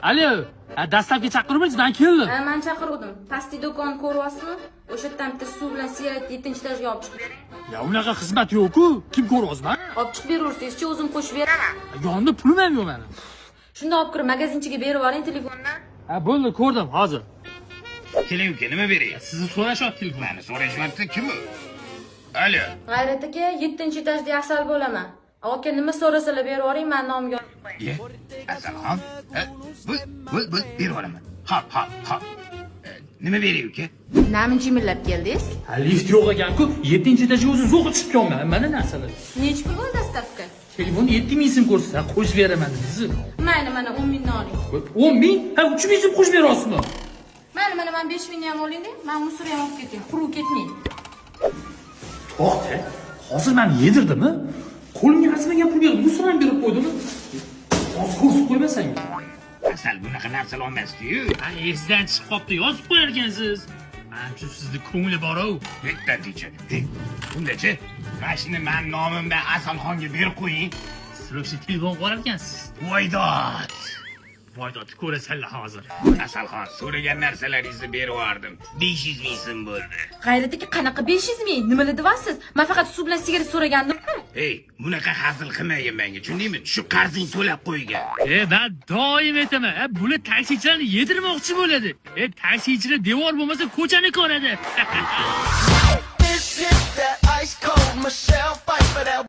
Alo, ha, доставка chaqiribmiz, man keldim. Ha, man chaqiruvdim. Pastki do'konni ko'ryapsizmi? O'sha yerdan bitta suv bilan sigaret yettinchi etajga olib chiqib bering. Ya unaqa xizmat yo'q-ku. Kim ko'ryapsizman? Olib chiqib beraversangizchi, o'zim qo'shib beraman. Yonida pulim ham yo'q mani. Shunda olib kirib, magazinchiga berib yuboring telefondan. Ha, bo'ldi, ko'rdim hozir. Keling, uka, nima beray? Sizni so'rashyapti telefon. Mani so'rashyapti, kim u? Alo. G'ayrat aka, yettinchi etajda Asal bo'laman. Aka, nima so'rasalar berib yuboring, mani nomimga olib qo'ying. Ye, Asalxon? Ha, Bo'l, bo'l, bo'l, berib yuboraman. Hop, hop, hop. Nima beray, uka? Namuncha imillab keldingiz? Ha, lift yo'q ekan-ku. 7-etajga o'zi zo'rg'a chiqib kelman. Mana narsalar. Nechi pul bo'ldi доставка? Telefonni 7000 so'm ko'rsatsa, qo'shib beraman dedingiz. Mayli, mana 10 mingni oling. 10 ming? Ha, 3000 so'm qo'shib berasizmi? Mayli, mana man 5 mingni ham oling, man мусор ham olib keting. Quruq ketmang. To'xta. Hozir meni yedirdimi? Qo'limga arzimagan pul berib, мусор ham berib qo'ydimi? Hozir ko'rsatib qo'ymasang. Asal bunaqa narsalar olmasdi-yu. Ha, esidan chiqib qolibdi, yozib qo'yar ekansiz. Manimcha, sizni ko'ngli bor-ku. Bitta. Undachi, mana shuni man nomimdan Asalxonga berib qo'ying. Срочно telefon qo'yar ekansiz. Voydod. Voydod, ko'rasanlar hozir. Asalxon, so'ragan narsalaringizni berib yubordim. 500 ming so'm bo'ldi. G'ayrat aka, qanaqa 500 ming? Nimalar deyapsiz? Man faqat suv bilan sigaret so'ragandim. Ey, bunaqa hazil qilmagin menga, tushundingmi? Shu qarzing to'lab qo'ygin. E, ben doim aytaman, e, bular taksichilarni yedirmoqchi bo'ladi. E, taksichilar devor bo'lmasa ko'chani ko'radi. This hit that ice cold Michelle Pfeiffer that